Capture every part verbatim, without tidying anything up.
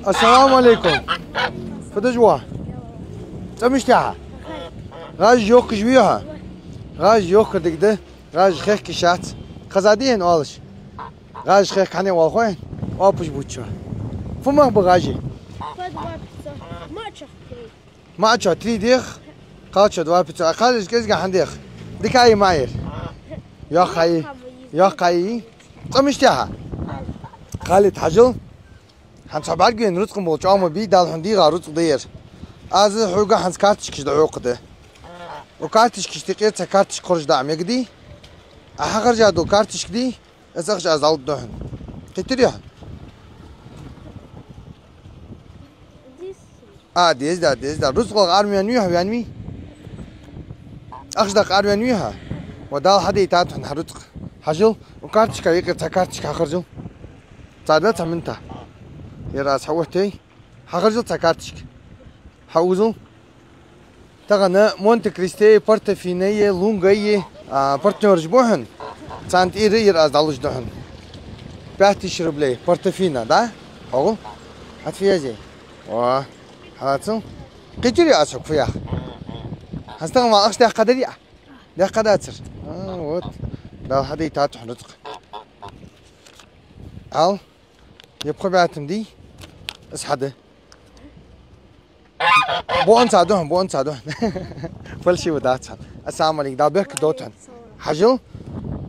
Ассаламу Ӏалайкум. Фу деш ва? ЦӀа мишта я хьа? ГӀаж йохкаш вий хьо? ГӀаж йохкар дика да, гӀаж хехкаш яц. Хезадий хьона оалаш? ГӀаж хехка хьанна оал хой хьона? Оапаш бувцаш. Фу мах ба гӀажий? По два пятьсот. Мачах три. Мачах три дех, кхалчах два пятьсот. А кхалерча кӀезига хьан дех? Дика я маӀа ер? Йоккха я. Йоккха я. ЦӀа мишта я хьа? Халид, хьажал. ХӀанз хьо бӀаргавайна рузкъа болча Ӏомабий, Дала хьона дийгӀа рузкъа да ер. Аз хьога хӀанз карточкаш дӀахьокхаргда. Укх карточкашта юкъера цхьа карточка хоржадаккха мегаргдий? Ӏа хьахоржадола карточка дий, из ахча аз дӀалургда хьона. Кхийтарий хьо? А, деза да, деза да. РузкъагӀа араваьннавий хьо, ваьннавий? Ахча даккха араваьннавий хьо? Ва, Дала хьадайтад хьона хьа рузкъа. Хьажал, укх карточка юкъера цхьа карточка хьахоржал. Цхьа да, цхьа минута. Ер аз хьаоттаю. Хьахоржал цхьа карточка. Хьаузал. Тахан Монте-Кристо, Портофино, Лунго, а, партнёраш ба хьона. Царна тӀера ер аз дӀалуш да хьона. Пять тысяч рублей. Портофино, да? ХьогӀал. Хьат фу язъяьй? О, хьалацал. Кхийтарий аз хьога фу ях? ХӀанз тахан мел ахча даьккхадарий Ӏа? Даьккхадацар. А, вот. Дала хьадайтад хьона рузкъа. Ал. Е пхи бӀаь тума дий? Из хьа да. Бонца да хьона, бонца да хьона. Фальшиво дац хьона. Ассаламу Ӏалайкум, Дала беркат долда хьона. Хьажал,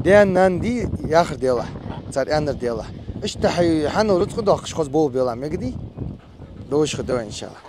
даь-нанна дий яхар делахь, цар аьннар делахь. Иштта хьай хьанал рузкъа доаккхаш хоза болх белахь, мегаргдий? Довзаш хургда вай, иншаАллахӀ.